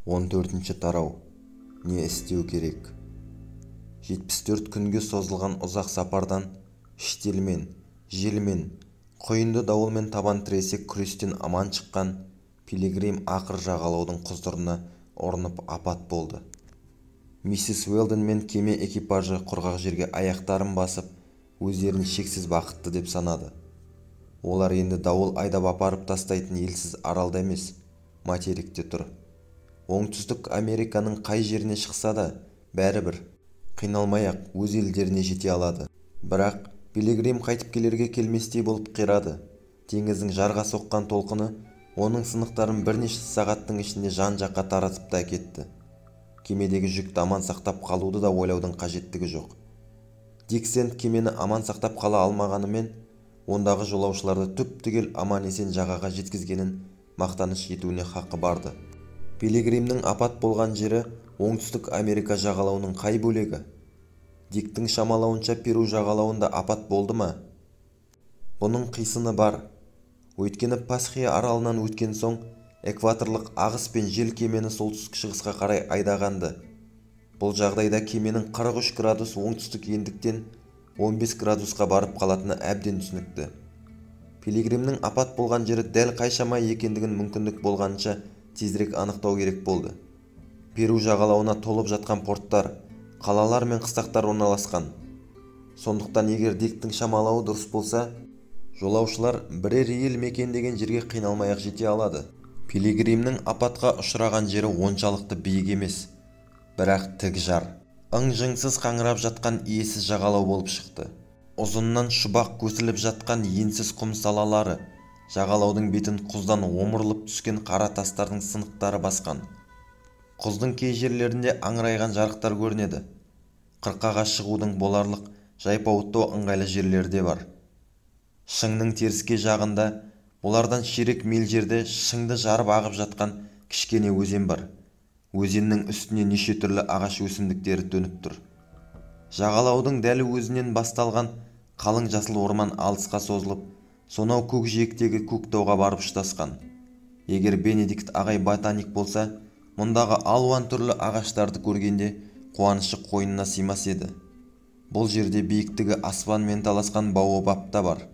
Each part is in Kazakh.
14 тарау. Не істеу керек? 74 күнге созылған ұзақ сапардан штильмен, желмен, құйынды дауылмен табан тіресе күрестен аман шыққан Пилигрим ақыр жағалаудың құздарына ұрынып апат болды. Миссис Уэлдон мен кеме экипажы құрғақ жерге аяқтарын басып, өздерін шексіз бақытты деп санады. Олар енді дауыл айдап апарып тастайтын елсіз аралда емес, материкте тұр. Оңтүстік Американың қай жеріне шықса да, бәрібір, қиналмай-ақ өз елдеріне жете алады. Бірақ Пилигрим қайтып келерге келместей болып қирады. Теңіздің жарға соққан толқыны оның сынықтарын бірнеше сағаттың ішінде жан-жаққа таратып та кетті. Кемедегі жүкті аман сақтап қалуды да ойлаудың қажеттігі жоқ. Дик Сэнд кемені аман сақтап қала алмағанымен, ондағы жолаушыларды түп-түгел аман-есен жағаға жеткізгенін мақтаныш етуіне хақы барды. Пилигримнің апат болған жері Оңтүстік Америка жағалауының қай бөлегі? Диктің шамалауынша Перу жағалауында апат болды ма? Бұның қисыны бар. Өйткені Пасхия аралынан өткен соң экваторлық ағыс пен жел кемені солтүстік шығысқа қарай айдағанды. Бұл жағдайда кеменің 43 градус оңтүстік ендіктен 15 градусқа барып қалатыны әбден түсінікті. Пилигримнің апат болған жері дәл қай шама екендігін мүмкіндік болғанша тезірек анықтау керек болды. Перу жағалауына толып жатқан порттар, қалалар мен қыстақтар орналасқан. Сондықтан егер Диктің шамалауы дұрыс болса, жолаушылар бірер ел мекендеген жерге қиналмай-ақ жете алады. Пилигримнің апатқа ұшыраған жері оншалықты биік емес, бірақ тік жар. Ың-жыңсыз қаңырап жатқан иесіз жағалау болып шықты. Ұзыннан шұбақ көсіліп жатқан енсіз құм салалары, жағалаудың бетін құздан омырылып түскен қара тастардың сынықтары басқан. Құздың кей жерлерінде аңырайған жарықтар көрінеді. Қырқаға шығудың боларлық жайпауыттау ыңғайлы жерлері де бар. Шыңның теріскей жағында, олардан ширек миль жерде шыңды жарып ағып жатқан кішкене өзен бар. Өзеннің үстіне неше түрлі ағаш өсімдіктері төніп тұр. Жағалаудың дәл өзінен басталған қалың жасыл орман алысқа созылып, сонау көкжиектегі көк тауға барып ұштасқан. Егер Бенедикт ағай ботаник болса, мұндағы алуан түрлі ағаштарды көргенде қуанышы қойнына сыймас еді. Бұл жерде биіктігі аспанмен таласқан баобаб та бар.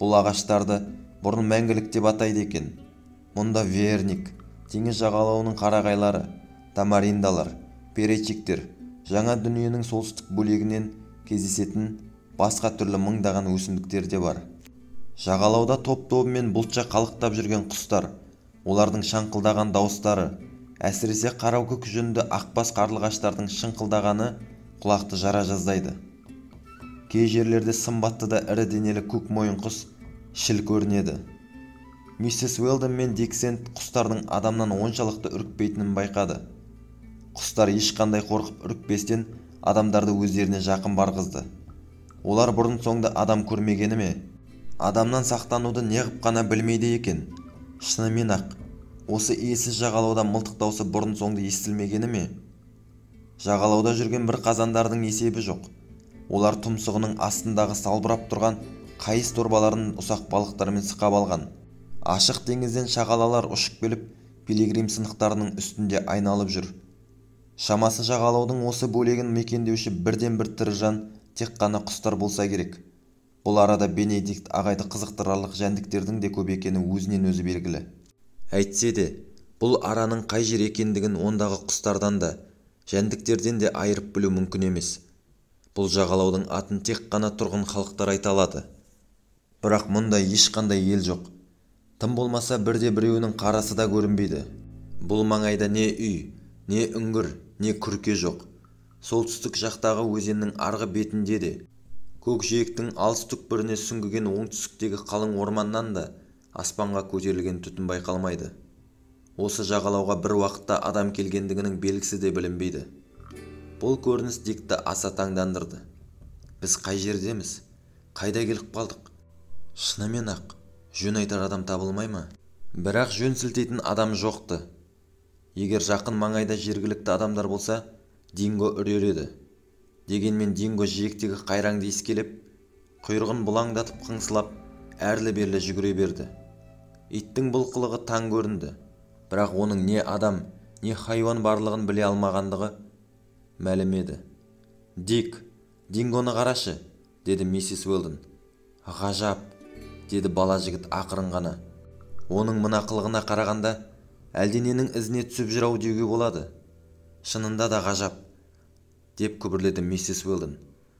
Бұл ағаштарды бұрын мәңгілік деп атайды екен. Мұнда верник, теңіз жағалауының қарағайлары, тамариндалар, перечиктер, жаңа дүниенің солтүстік бөлегінен кездесетін басқа түрлі мыңдаған өсімдіктер де бар. Жағалауда топ-тобымен бұлтша қалықтап жүрген құстар, олардың шаңқылдаған дауыстары, әсіресе қараукөк жүнді ақбас қарлығаштардың шыңқылдағаны құлақты жара жаздайды. Кей жерлерде сымбатты да ірі денелі көк мойын құс шіл көрінеді. Миссис Уэлдон мен Дик Сэнд құстардың адамнан оншалықты үрікпейтінін байқады. Құстар ешқандай қорқып үрікпестен адамдарды өздеріне жақын барғызды. Олар бұрын соңды адам көрмегені ме? Адамнан сақтануды неғып қана білмейді екен. Шынымен-ақ, осы иесіз жағалауда мылтық даусы бұрын соңды естілмегені ме? Жағалауда жүрген бір қазандардың есебі жоқ. Олар тұмсығының астындағы салбырап тұрған қайыс дорбаларын ұсақ балықтармен сықап алған. Ашық теңізден шағалалар ұшып келіп, Пилигрим сынықтарының үстінде айналып жүр. Шамасы жағалаудың осы бөлегін мекендеуші бірден-бір тірі жан тек қана құстар болса керек. Бұл арада Бенедикт ағайды қызықтырарлық жәндіктердің де көп екені өзінен өзі белгілі. Әйтсе де, бұл араның қай жер екендігін ондағы құстардан да, жәндіктерден де айырып білу мүмкін емес. Бұл жағалаудың атын тек қана тұрғын халықтар айта алады. Бірақ мұнда ешқандай ел жоқ. Тым болмаса бірде-біреуінің қарасы да көрінбейді. Бұл маңайда не үй, не үңгір, не күрке жоқ. Солтүстік жақтағы өзеннің арғы бетінде де, көкжиектің алыс түкпіріне сүңгіген оңтүстіктегі қалың орманнан да аспанға көтерілген түтін байқалмайды. Осы жағалауға бір уақытта адам келгендігінің белгісі де білінбейді. Бұл көрініс Дикті аса таңдандырды. Біз қай жердеміз? Қайда келіп қалдық? Шынымен-ақ, жөн айтар адам табылмай ма? Бірақ жөн сілтейтін адам жоқты. Егер жақын маңайда жергілікті адамдар болса, Динго үрер еді. Дегенмен Динго жиектегі қайраңды иіскелеп, құйрығын бұлаңдатып қыңсылап, әрлі-берлі жүгіре берді. Иттің бұл қылығы таң көрінді. Бірақ оның не адам, не хайуан барлығын біле алмағандығы мәлім еді. «Дик, Дингоны қарашы», деді миссис Уэлдон. «Ғажап», деді бала жігіт ақырын ғана. «Оның мына қылығына қарағанда әлдененің ізіне түсіп жүр-ау деуге болады». «Шынында да ғажап», деп күбірледі миссис Уэлдон.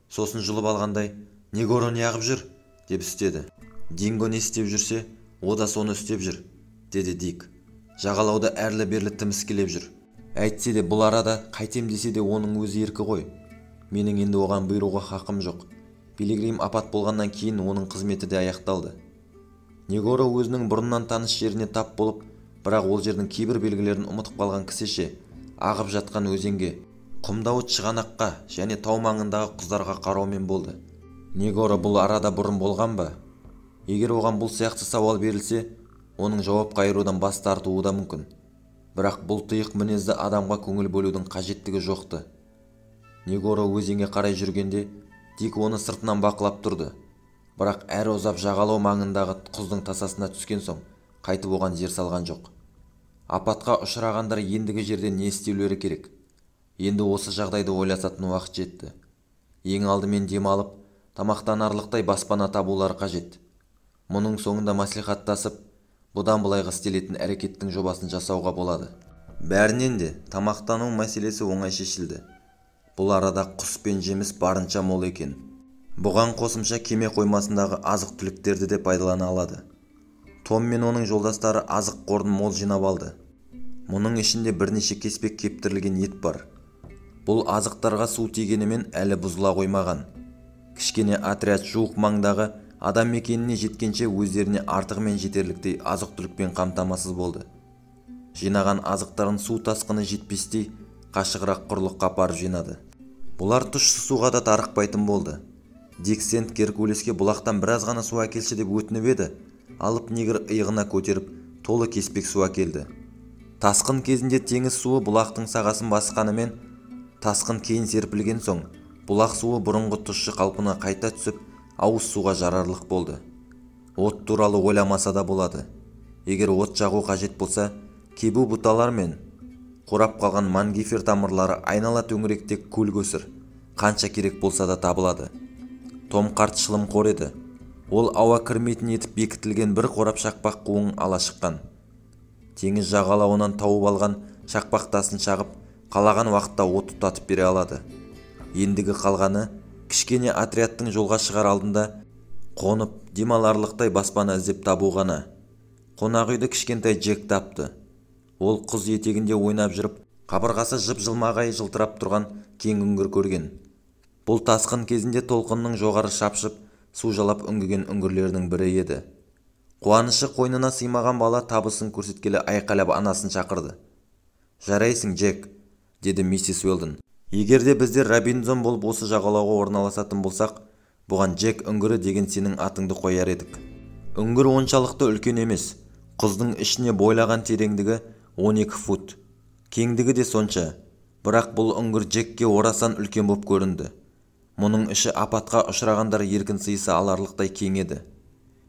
Сосын жұлып алғандай, «Негоро неғып жүр?» деп үстеді. «Динго не істеп жүрсе, о да соны істеп жүр», деді Дик. «Жағалауда әрлі-берлі тіміскілеп жүр. Әйтсе де бұл арада қайтем десе де оның өзі еркі ғой. Менің енді оған бұйыруға хақым жоқ. Пилигрим апат болғаннан кейін оның қызметі де аяқталды». Негоро өзінің бұрыннан таныс жеріне тап болып, бірақ ол жердің кейбір белгілерін ұмытып қалған кісіше ағып жатқан өзенге, құмдауыт шығанаққа және тау маңындағы құздарға қараумен болды. Негоро бұл арада бұрын болған ба? Егер оған бұл сияқты сауал берілсе, оның жауап қайырудан бас тартуы да мүмкін. Бірақ бұл тұйық мінезді адамға көңіл бөлудің қажеттігі жоқты. Негоро өзенге қарай жүргенде, Дик оны сыртынан бақылап тұрды. Бірақ әрі ұзап жағалау маңындағы құздың тасасына түскен соң, қайтып оған зер салған жоқ. Апатқа ұшырағандар ендігі жерде не істеулері керек? Енді осы жағдайды ойласатын уақыт жетті. Ең алдымен демалып, тамақтанарлықтай баспана табулары қажет. Мұның соңында мәслихаттасып, бұдан былайғы істелетін әрекеттің жобасын жасауға болады. Бәрінен де тамақтану мәселесі оңай шешілді. Бұл арада құс пен жеміс барынша мол екен. Бұған қосымша кеме қоймасындағы азық-түліктерді де пайдалана алады. Том мен оның жолдастары азық қорын мол жинап алды. Мұның ішінде бірнеше кеспек кептірілген ет бар. Бұл азықтарға су тигенімен әлі бұзыла қоймаған. Кішкене отряд жуық маңдағы адам мекеніне жеткенше өздеріне артығымен жетерліктей азық-түлікпен қамтамасыз болды. Жинаған азықтарын су тасқыны жетпестей қашығырақ құрлыққа апарып жинады. Бұлар тұщы суға да тарықпайтын болды. Дик Сент Геркулеске бұлақтан біраз ғана су әкелші деп өтініп еді, алып негр иығына көтеріп толы кеспек су әкелді. Тасқын кезінде теңіз суы бұлақтың сағасын басқанымен, тасқын кейін серпілген соң, бұлақ суы бұрынғы тұщы қалпына қайта түсіп, ауыз суға жарарлық болды. От туралы ойламаса да болады. Егер от жағу қажет болса, кебу бұталар мен қурап қалған мангифер тамырлары айнала төңіректе көл көсір, қанша керек болса да табылады. Том қарт шылымқор еді. Ол ауа кірмейтін етіп бекітілген бір қорап шақпақ қуын ала шыққан. Теңіз жағалауынан тауып алған шақпақ тасын шағып, қалаған уақытта от тұтатып бере алады. Ендігі қалғаны кішкене отрядтың жолға шығар алдында қонып демаларлықтай баспана іздеп табу ғана. Қонақ үйді кішкентай Джек тапты. Ол құз етегінде ойнап жүріп, қабырғасы жып-жылмағай жылтырап тұрған кең үңгір көрген. Бұл тасқын кезінде толқынның жоғары шапшып, су жалап үңгіген үңгірлердің бірі еді. Қуанышы қойнына сыймаған бала табысын көрсеткелі айқайлап анасын шақырды. «Жарайсың, Джек», деді миссис Уэлдон. «Егер де біздер Робинзон болып осы жағалауға орналасатын болсақ, бұған Джек үңгірі деген сенің атыңды қояр едік». Үңгір оншалықты үлкен емес, құздың ішіне бойлаған тереңдігі 12 фут. Кеңдігі де сонша, бірақ бұл үңгір Джекке орасан үлкен боп көрінді. Мұның іші апатқа ұшырағандар еркін сыйыса аларлықтай кең еді.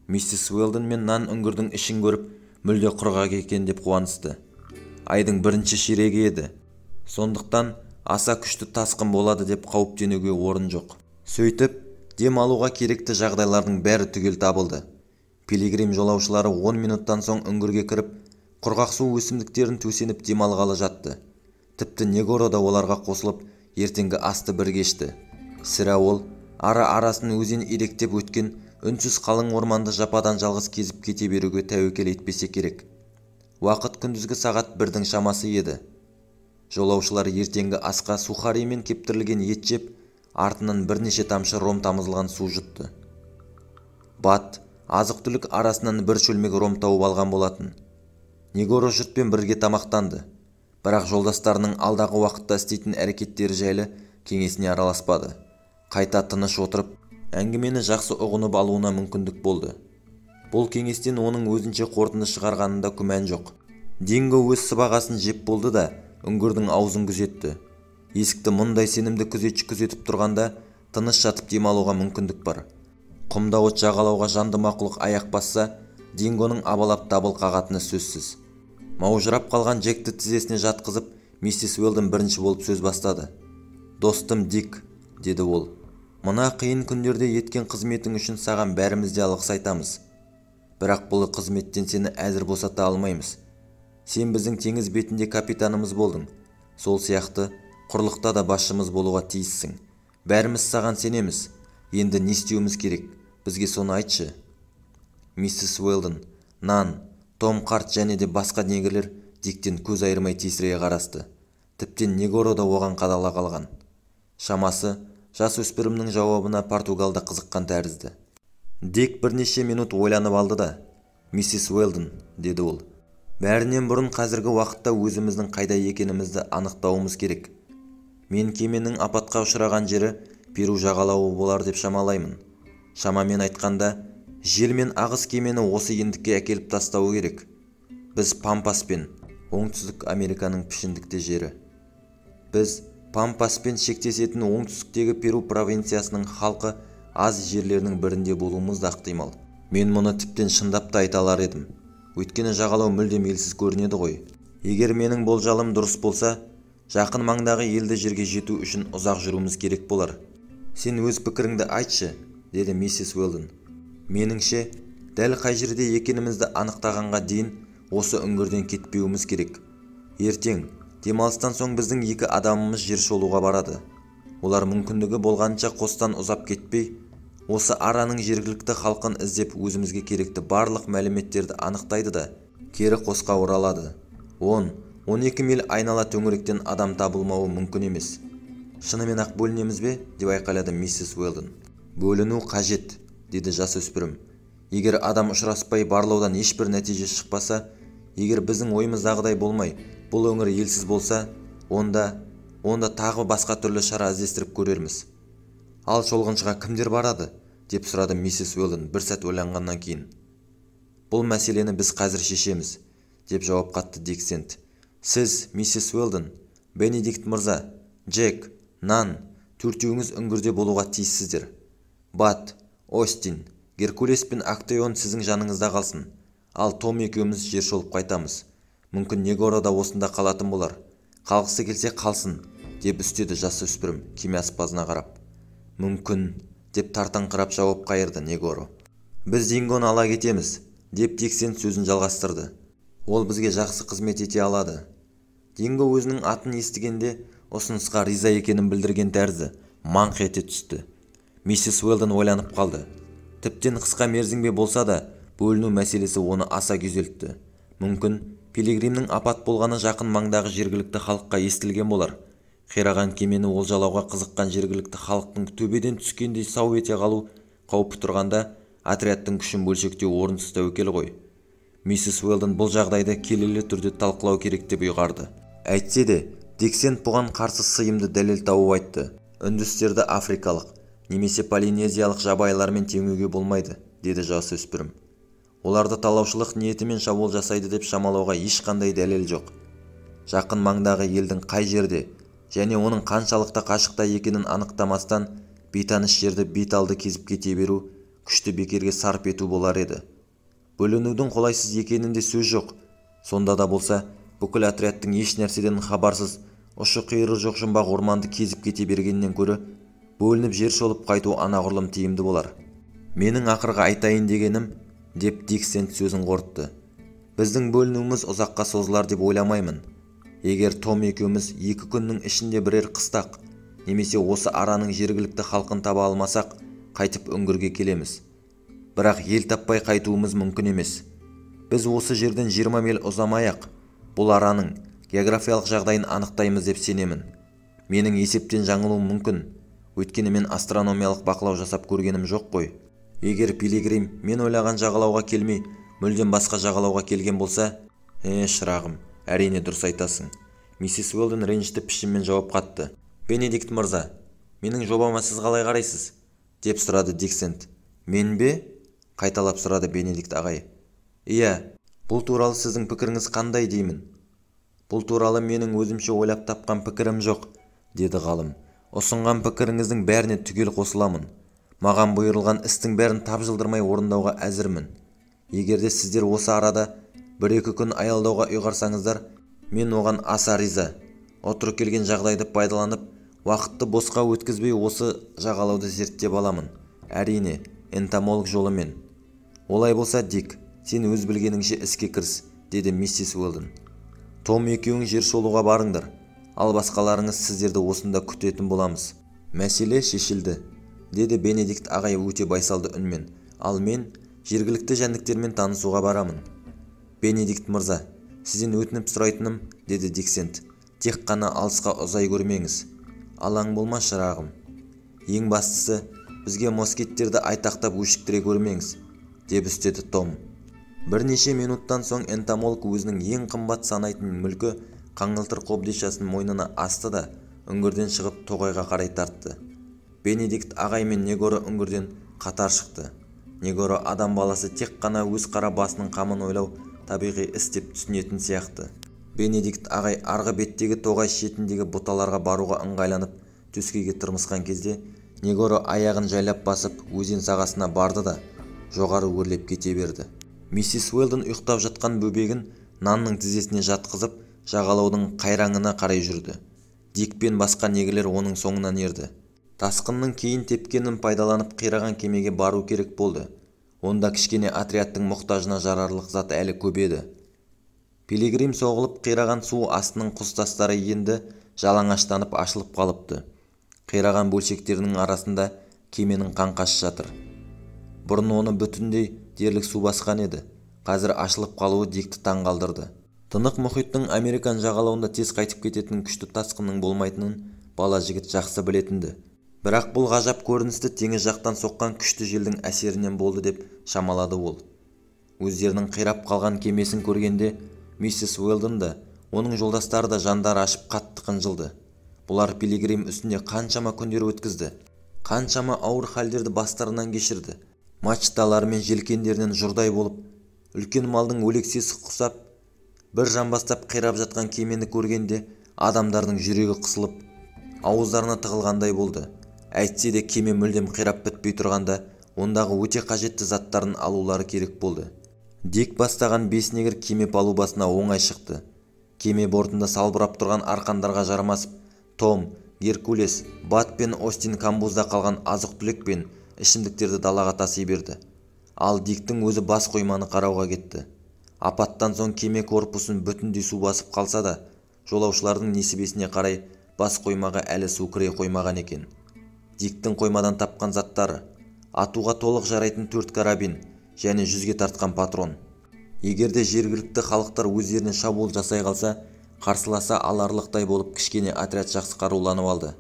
Миссис Уэлдон мен Нан үңгірдің ішін көріп, мүлде құрғақ екен деп қуанысты. Айдың бірінші ширегі еді. Сондықтан аса күшті тасқын болады деп қауіптенуге орын жоқ. Сөйтіп, дем алуға керекті жағдайлардың бәрі түгел табылды. Пилигрим жолаушылары 10 минуттан соң үңгірге кіріп, құрғақ су өсімдіктерін төсеніп дем алғалы жатты. Тіпті Негоро да оларға қосылып, ертеңгі асты бірге ішті. Сірә ол, ара-арасын өзен иректеп өткен үнсіз қалың орманды жападан жалғыз кезіп кете беруге тәуекел етпесе керек. Уақыт күндізгі сағат 1-дің шамасы еді. Жолаушылар ертеңгі асқа сухаримен кептірілген ет жеп, артынан бірнеше тамшы ром тамызылған су жұтты. Бат азық-түлік арасынан бір шөлмек ром тауып алған болатын. Негоро жұртпен бірге тамақтанды, бірақ жолдастарының алдағы уақытта істейтін әрекеттері жайлы кеңесіне араласпады. Қайта тыныш отырып, әңгімені жақсы ұғынып алуына мүмкіндік болды. Бұл кеңестен оның өзінше қорытынды шығарғанында күмән жоқ. Динго өз сыбағасын жеп болды да, үңгірдің аузын күзетті. Есікті мұндай сенімді күзетші күзетіп тұрғанда, тыныш жатып демалуға мүмкіндік бар. Құмдауыт жағалауға жанды мақұлық аяқ басса, Дингоның абалап дабыл қағатыны сөзсіз. Маужырап қалған Джекті тізесіне жатқызып, миссис Уэлдон бірінші болып сөз бастады. «Достым Дик», деді ол, «мына қиын күндерде еткен қызметің үшін саған бәріміз де алғыс айтамыз. Бірақ бұл қызметтен сені әзір босата алмаймыз. Сен біздің теңіз бетінде капитанымыз болдың. Сол сияқты құрлықта да басшымыз болуға тиіссің. Бәріміз саған сенеміз. Енді не істеуіміз керек? Бізге соны айтшы». Миссис Уэлдон, Нан, Том қарт және де басқа негрлер Диктен көз айырмай тесірейе қарасты. Тіптен Негоро да оған қадала қалған. Шамасы, жас өспірімнің жауабына португал да қызыққан тәрізді. Дик бірнеше минут ойланып алды да, «Миссис Уэлдон», деді ол, «бәрінен бұрын қазіргі уақытта өзіміздің қайда екенімізді анықтауымыз керек. Мен кеменің апатқа ұшыраған жері Перу жағалауы болар деп шамалаймын. Шамамен айтқанда, жел мен ағыс кемені осы ендікке әкеліп тастауы керек. Біз Пампаспен, Оңтүстік Американың пішіндікті жері. Біз Пампаспен шектесетін оңтүстіктегі Перу провинциясының халқы аз жерлерінің бірінде болуымыз да ықтимал. Мен мұны тіптен шындап та айта алар едім. Өйткені жағалау мүлдем елсіз көрінеді ғой. Егер менің болжалым дұрыс болса, жақын маңдағы елді жерге жету үшін ұзақ жүруіміз керек болар. Сен өз пікіріңді айтшы, деді миссис Уэлдон. Меніңше, дәл қай жерде екенімізді анықтағанға дейін осы үңгірден кетпеуіміз керек. Ертең, демалыстан соң біздің екі адамымыз жер шолуға барады. Олар мүмкіндігі болғанша қостан ұзап кетпей, осы араның жергілікті халқын іздеп өзімізге керекті барлық мәліметтерді анықтайды да, кері қосқа оралады. 10-12 миль айнала төңіректен адам табылмауы мүмкін емес. Шынымен-ақ бөлінеміз бе? Деп айқайлады миссис Уэлдон. Бөліну қажет, деді жасөспірім. Егер адам ұшыраспай барлаудан ешбір нәтиже шықпаса, егер біздің ойымыздағыдай болмай, бұл өңір елсіз болса, онда тағы басқа түрлі шара іздестіріп көрерміз. Ал шолғыншыға кімдер барады? Деп сұрады миссис Уэлдон бір сәт ойланғаннан кейін. Бұл мәселені біз қазір шешеміз, деп жауап қатты Дик Сент. Сіз, миссис Уэлдон, Бенедикт мырза, Джек, Нан, төртеуіңіз үңгірде болуға тиіссіздер. Бат, Остин, Геркулес пен Актеон сіздің жаныңызда қалсын. Ал Том екеуміз жер шолып қайтамыз. Мүмкін Негоро да осында қалатын болар. Қалғысы келсе қалсын, деп үстеді жасөспірім кеме аспазына қарап. Мүмкін, деп тартыңқырап жауап қайырды Негоро. Біз Дингоны ала кетеміз, деп Дик Сент сөзін жалғастырды. Ол бізге жақсы қызмет ете алады. Динго өзінің атын естігенде ұсынысқа риза екенін білдірген тәрізді маңқ ете түсті. Миссис Уэлдон ойланып қалды. Тіптен қысқа мерзімге болса да бөліну мәселесі оны аса күйзелтті. Мүмкін Пилигримнің апат болғаны жақын маңдағы жергілікті халыққа естілген болар. Қираған кемені олжалауға қызыққан жергілікті халықтың төбеден түскендей сау ете қалу қаупі тұрғанда отрядтың күшін бөлшектеу орынсыз тәуекел ғой. Миссис Уэлдон бұл жағдайды келелі түрде талқылау керек деп ұйғарды. Әйтсе де, Дик Сент бұған қарсы сыйымды дәлел тауып айтты. Үндістерді африкалық немесе полинезиялық жабайылармен теңеуге болмайды, деді жасөспірім. Оларды талаушылық ниетімен шабуыл жасайды деп шамалауға ешқандай дәлел жоқ. Жақын маңдағы елдің қай жерде және оның қаншалықты қашықта екенін анықтамастан бейтаныс жерді бет алды кезіп кете беру күшті бекерге сарп ету болар еді. Бөлінудің қолайсыз екенінде сөз жоқ. Сонда да болса, бүкіл отрядтың еш нәрседен хабарсыз, ұшы-қиыры жоқ жұмбақ орманды кезіп кете бергеннен көрі, бөлініп жер шолып қайту анағұрлым тиімді болар. Менің ақырғы айтайын дегенім, деп Дик Сент сөзін қорытты. Біздің бөлінуіміз ұзаққа созылар деп ойламаймын. Егер Том екеуміз 2 күннің ішінде бірер қыстақ, немесе осы араның жергілікті халқын таба алмасақ, қайтып үңгірге келеміз. Бірақ ел таппай қайтуымыз мүмкін емес. Біз осы жерден 20 миль ұзамай-ақ, бұл араның географиялық жағдайын анықтаймыз деп сенемін. Менің есептен жаңылуым мүмкін, өйткені мен астрономиялық бақылау жасап көргенім жоқ қой. Егер Пилигрим мен ойлаған жағалауға келмей, мүлдем басқа жағалауға келген болса, шырағым, әрине дұрыс айтасың. Миссис Уэлдон ренжішті пішінмен жауап қатты. Бенедикт мырза, менің жобама сіз қалай қарайсыз? Деп сұрады Дик Сент. Мен бе? Қайталап сұрады Бенедикт ағай. Иә, бұл туралы сіздің пікіріңіз қандай деймін? Бұл туралы менің өзімше ойлап тапқан пікірім жоқ, деді ғалым. Ұсынған пікіріңіздің бәріне түгел қосыламын. Маған бұйырылған істің бәрін тапжылдырмай орындауға әзірмін. Егер де сіздер осы арада Бір-екі күн аялдауға ұйғарсаңыздар, мен оған аса риза. Отыры келген жағдайды пайдаланып, уақытты босқа өткізбей осы жағалауды зерттеп аламын. Әрине, энтомолог жолымен. Олай болса, Дик, сен өз білгеніңше іске кіріс, деді миссис Уэлдон. Том екеуің жер шолуға барыңдар, ал басқаларыңыз сіздерді осында күтетін боламыз. Мәселе шешілді, деді Бенедикт ағай өте байсалды үнмен. Ал мен жергілікті жәндіктермен танысуға барамын. Бенедикт мырза, сізден өтініп сұрайтыным, деді Дик Сэнд, тек қана алысқа ұзай көрмеңіз. Алаң болма, шырағым. Ең бастысы, бізге москиттерді айтақтап өшіктіре көрмеңіз, деп үстеді Том. Бірнеше минуттан соң энтомолог өзінің ең қымбат санайтын мүлкі қаңылтыр қобдишасын мойнына асты да үңгірден шығып тоғайға қарай тартты. Бенедикт ағай мен Негоро үңгірден қатар шықты. Негоро адам баласы тек қана өз қара басының қамын ойлау табиғи іс деп түсінетін сияқты. Бенедикт ағай арғы беттегі тоғай шетіндегі бұталарға баруға ыңғайланып төскейге тырмысқан кезде Негоро аяғын жайлап басып өзен сағасына барды да жоғары өрлеп кете берді. Миссис Уэлдон ұйықтап жатқан бөбегін нанның тізесіне жатқызып жағалаудың қайраңына қарай жүрді. Дик пен басқа негрлер оның соңынан ерді. Тасқынның кейін тепкенін пайдаланып қираған кемеге бару керек болды. Онда кішкене отрядтың мұқтажына жарарлық зат әлі көп еді. Пилигрим соғылып қираған су астының құз тастары енді жалаңаштанып ашылып қалыпты. Қираған бөлшектерінің арасында кеменің қаңқасы жатыр. Бұрын оны бүтіндей дерлік су басқан еді. Қазір ашылып қалуы Дикті таң қалдырды. Тынық мұхиттың Американ жағалауында тез қайтып кететін күшті тасқынның болмайтынын бала жігіт жақсы білетінді. Бірақ бұл ғажап көріністі теңіз жақтан соққан күшті желдің әсерінен болды деп шамалады ол. Өздерінің қирап қалған кемесін көргенде миссис Уэлдон да, оның жолдастары да жандары ашып қатты қынжылды. Бұлар Пилигрим үстінде қаншама күндер өткізді, қаншама ауыр халдерді бастарынан кешірді. Мачталары мен желкендерінен жұрдай болып, үлкен малдың өлексесі құсап, бір жамбастап қирап жатқан кемені көргенде адамдардың жүрегі қысылып, ауыздарына тығылғандай болды. Әйтсе де кеме мүлдем қирап бітпей тұрғанда, ондағы өте қажетті заттарын алулары керек болды. Дик бастаған 5 негр кеме палубасына оңай шықты. Кеме бортында салбырап тұрған арқандарға жармасып, Том, Геркулес, Бат пен Остин камбузда қалған азық-түлік пен ішімдіктерді далаға таси берді. Ал Диктің өзі бас қойманы қарауға кетті. Апаттан соң кеме корпусын бүтіндей су басып қалса да, жолаушылардың несібесіне қарай бас қоймаға әлі су кіре қоймаған екен. Диктің қоймадан тапқан заттары атуға толық жарайтын 4 карабин және 100-ге тартқан патрон. Егер де жергілікті халықтар өздеріне шабуыл жасай қалса, қарсыласа аларлықтай болып кішкене отряд жақсы қаруланып алды.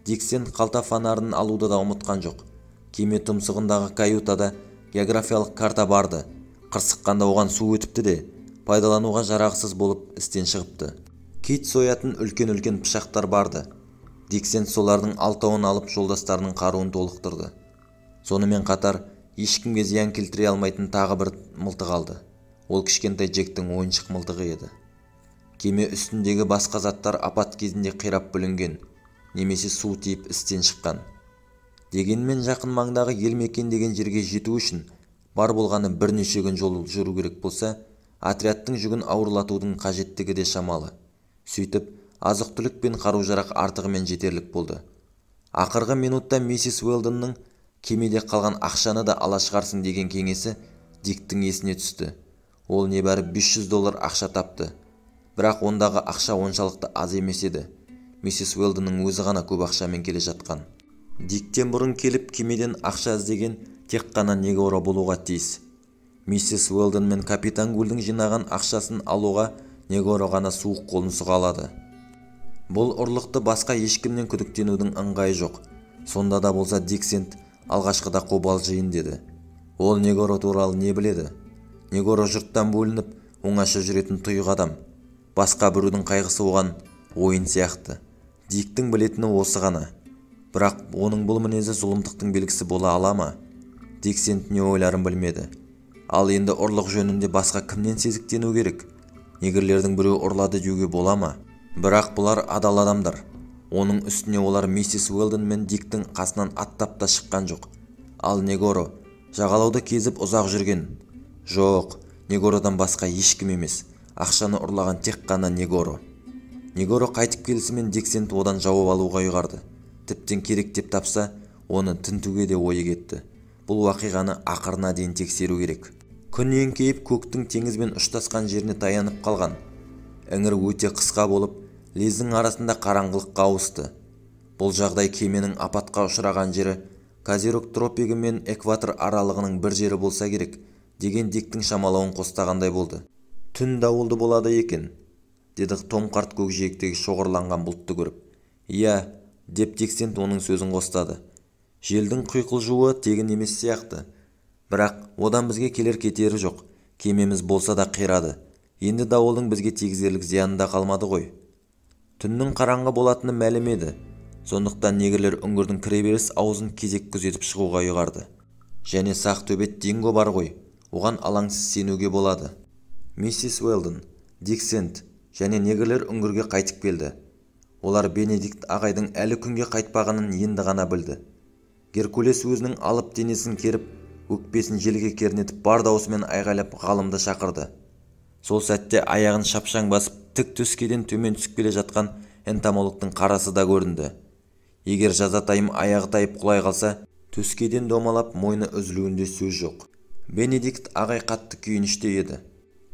Дик Сэнд қалта фонарын алуды да ұмытқан жоқ. Кеме тұмсығындағы каютада географиялық карта барды. Қырсыққанда оған су өтіпті де, пайдалануға жарақсыз болып істен шығыпты. Кит соятын үлкен-үлкен пышақтар барды. Дик Сэнд солардың 6-уын алып жолдастарының қаруын толықтырды. Сонымен қатар ешкімге зиян келтіре алмайтын тағы бір мылтық алды. Ол кішкентай Джектің ойыншық мылтығы еді. Кеме үстіндегі басқа заттар апат кезінде қирап бүлінген, немесе су тиіп істен шыққан. Дегенмен жақын маңдағы ел мекен деген жерге жету үшін бар болғаны бірнеше күн жол жүру керек болса, отрядтың жүгін ауырлатудың қажеттігі де шамалы. Сөйтіп, азық-түлік пен қару-жарақ артығымен жетерлік болды. Ақырғы минутта миссис Уэлдонның кемеде қалған ақшаны да ала шығарсың деген кеңесі Диктің есіне түсті. Ол небәрі $500 ақша тапты. Бірақ ондағы ақша оншалықты аз емес еді. Миссис Уэлдонның өзі ғана көп ақшамен келе жатқан. Диктен бұрын келіп кемеден ақша іздеген тек қана Негоро болуға тиіс. Миссис Уэлдон мен капитан Гульдің жинаған ақшасын алуға Негоро ғана суық қолын сұға алады. Бұл ұрлықты басқа ешкімнен күдіктенудің ыңғайы жоқ. Сонда да болса Дик Сэнд алғашқыда қобалжиын деді. Ол Негоро туралы не біледі? Негоро жұрттан бөлініп, оңаша жүретін тұйық адам. Басқа біреудің қайғысы оған ойын сияқты. Диктің білетіні осы ғана. Бірақ оның бұл мінезі зұлымдықтың белгісі бола ала ма? Дик Сэнд не ойларын білмеді. Ал енді ұрлық жөнінде басқа кімнен сезіктену керек? Негрлердің біреуі ұрлады деуге бола ма? Бірақ бұлар адал адамдар. Оның үстіне олар миссис Уэлдон мен Диктің қасынан аттап та шыққан жоқ. Ал Негоро жағалауды кезіп ұзақ жүрген. Жоқ, Негородан басқа ешкім емес. Ақшаны ұрлаған тек қана Негоро. Негоро қайтып келісімен Дик Сэнд одан жауап алуға ұйғарды. Тіптен керек деп тапса, оны тінтуге де ойы кетті. Бұл уақиғаны ақырына дейін тексеру керек. Күн еңкейіп, көктің теңізбен ұштасқан жеріне таянып қалған. Іңір өте қысқа болып, лездің арасында қараңғылыққа ауысты. Бұл жағдай кеменің апатқа ұшыраған жері Козерог тропигі мен экватор аралығының бір жері болса керек, деген Диктің шамалауын қостағандай болды. Түн дауылды болады екен, деді Том қарт көкжиектегі шоғырланған бұлтты көріп. Иә, деп Дик Сэнд оның сөзін қостады. Желдің құйқылжуы тегін емес сияқты. Бірақ одан бізге келер кетері жоқ. Кемеміз болса да қирады. Енді дауылдың бізге тигізерлік зияны да қалмады ғой. Түннің қараңғы болатыны мәлім еді. Сондықтан негрлер үңгірдің кіреберіс аузын кезек күзетіп шығуға ұйғарды. Және сақ төбет Динго бар ғой, оған алаңсыз сенуге болады. Миссис Уэлдон, Дик Сэнд және негрлер үңгірге қайтып келді. Олар Бенедикт ағайдың әлі күнге қайтпағанын енді ғана білді. Геркулес өзінің алып денесін керіп, өкпесін желге кернетіп бар даусымен айғайлап ғалымды шақырды. Сол сәтте аяғын шапшаң басып, тік төскейден төмен түсіп келе жатқан энтомологтың қарасы да көрінді. Егер жазатайым аяғы тайып құлай қалса, төскейден домалап мойны үзілуінде сөз жоқ. Бенедикт ағай қатты күйініште еді.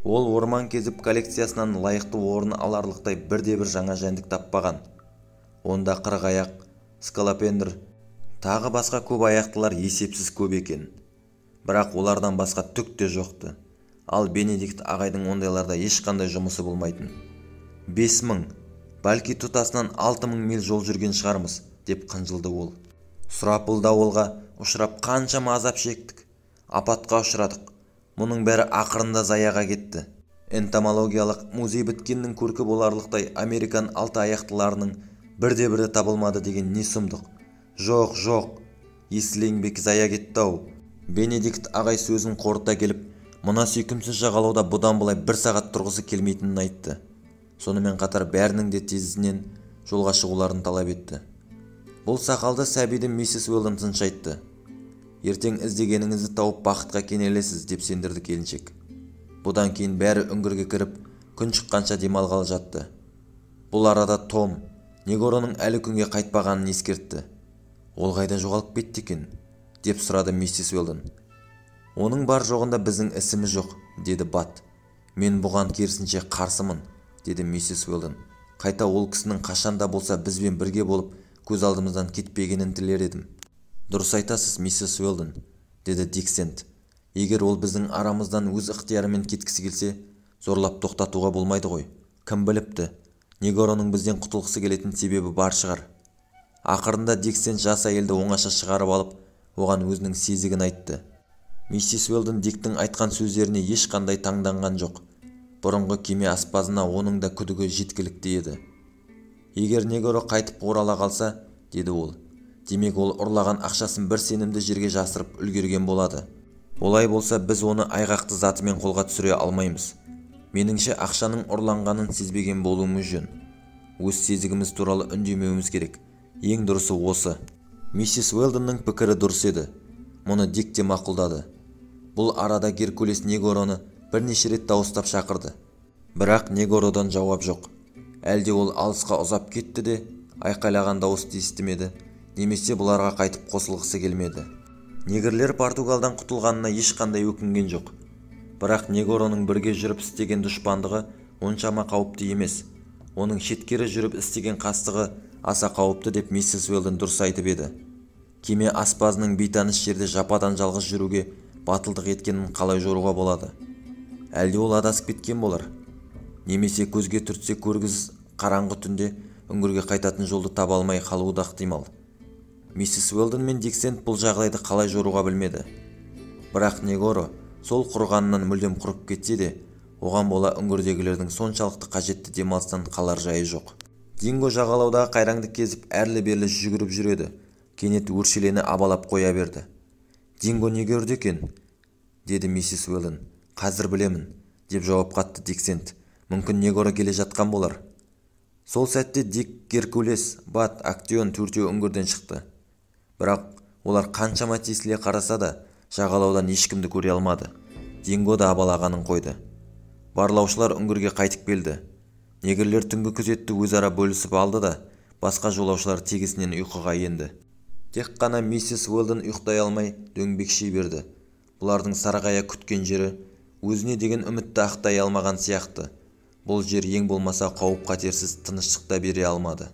Ол орман кезіп коллекциясынан лайықты орын аларлықтай бірде-бір жаңа жәндік таппаған. Онда қырғаяқ, скалопендр, тағы басқа көп аяқтылар есепсіз көп екен. Бірақ олардан басқа түк те жоқты. Ал Бенедикт ағайдың ондайларда ешқандай жұмысы болмайтын. 5000, бәлки тұтасынан 6000 миль жол жүрген шығармыз, деп қынжылды ол. Сұрапыл дауылға ұшырап қаншама азап шектік, апатқа ұшырадық. Мұның бәрі ақырында заяға кетті. Энтомологиялық музей біткеннің көркі боларлықтай американ алты аяқтыларының бірде-бірі табылмады деген не сұмдық. Жоқ, жоқ, есіл еңбек зая кетті-ау. Бенедикт ағай сөзін қорыта келіп, мына сүйкімсіз жағалауда бұдан былай бір сағат тұрғысы келмейтінін айтты. Сонымен қатар бәрінің де тезінен жолға шығуларын талап етті. Бұл сақалды сәбиді миссис Уэлдон тыныш айтты. Ертең іздегеніңізді тауып бақытқа кенелесіз, деп сендірді келіншек. Бұдан кейін бәрі үңгірге кіріп, күн шыққанша демалғалы жатты. Бұл арада Том Негороның әлі күнге қайтпағанын ескертті. Ол қайда жоғалып кетті екен, деп сұрады миссис Уэлдон. Оның бар жоғында біздің ісіміз жоқ, деді Бат. Мен бұған керісінше қарсымын, деді миссис Уэлдон. Қайта ол кісінің қашанда болса бізбен бірге болып, көз алдымыздан кетпегенін тілер едім. Дұрыс айтасыз, миссис Уэлдон, деді Дик Сэнд. Егер ол біздің арамыздан өз ықтиярымен кеткісі келсе, зорлап тоқтатуға болмайды ғой. Кім біліпті, Негороның бізден құтылғысы келетін себебі бар шығар. Ақырында Дик Сэнд жас әйелді оңаша шығарып алып, оған өзінің сезігін айтты. Миссис Уэлдон Диктің айтқан сөздеріне ешқандай таңданған жоқ. Бұрынғы кеме аспазына оның да күдігі жеткілікті еді. Егер Негоро қайтып орала қалса, деді ол, демек ол ұрлаған ақшасын бір сенімді жерге жасырып үлгерген болады. Олай болса, біз оны айғақты затымен қолға түсіре алмаймыз. Меніңше ақшаның ұрланғанын сезбеген болуымыз жөн. Өз сезігіміз туралы үндемеуіміз керек. Ең дұрысы осы. Миссис Уэлдонның пікірі дұрыс еді. Мұны Дик те мақұлдады. Бұл арада Геркулес Негороны бірнеше рет дауыстап шақырды. Бірақ Негородан жауап жоқ. Әлде ол алысқа ұзап кетті де, айқайлаған дауысты естімеді, немесе бұларға қайтып қосылғысы келмеді. Негрлер Португалдан құтылғанына ешқандай өкінген жоқ. Бірақ Негороның бірге жүріп істеген дұшпандығы оншама қауіпті емес. Оның шеткері жүріп істеген қастығы аса қауіпті деп миссис Уэлдон дұрыс айтып еді. Кеме аспазының бейтаныс жерде жападан жалғыз жүруге батылдық еткенін қалай жоруға болады? Әлде ол адасып кеткен болар? Немесе көзге түртсе көргісіз қараңғы түнде үңгірге қайтатын жолды таба алмай қалуы да ықтимал. Миссис Уэлдон мен Дик Сэнд бұл жағдайды қалай жоруға білмеді. Бірақ Негоро сол құрғанынан мүлдем құрып кетсе де, оған бола үңгірдегілердің соншалықты қажетті демалыстан қалар жайы жоқ. Динго жағалаудағы қайраңды кезіп әрлі-берлі жүгіріп жүреді. Кенет өршелене абалап қоя берді. Динго неге үрді екен? Деді миссис Уэлдон. Қазір білемін, деп жауап қатты Дик Сэнд. Мүмкін Негоро келе жатқан болар. Сол сәтте Дик, Геркулес, Бат, Актеон төртеуі үңгірден шықты. Бірақ олар қаншама тесіле қараса да, жағалаудан ешкімді көре алмады. Динго да абалағанын қойды. Барлаушылар үңгірге қайтып келді. Негрлер түнгі күзетті өзара бөлісіп алды да, басқа жолаушылар тегісінен ұйқыға енді. Тек қана миссис Уэлдон ұйықтай алмай дөңбекши берді. Бұлардың сарғая күткен жері өзіне деген үмітті ақтай алмаған сияқты. Бұл жер ең болмаса қауіп-қатерсіз тыныштық та бере алмады.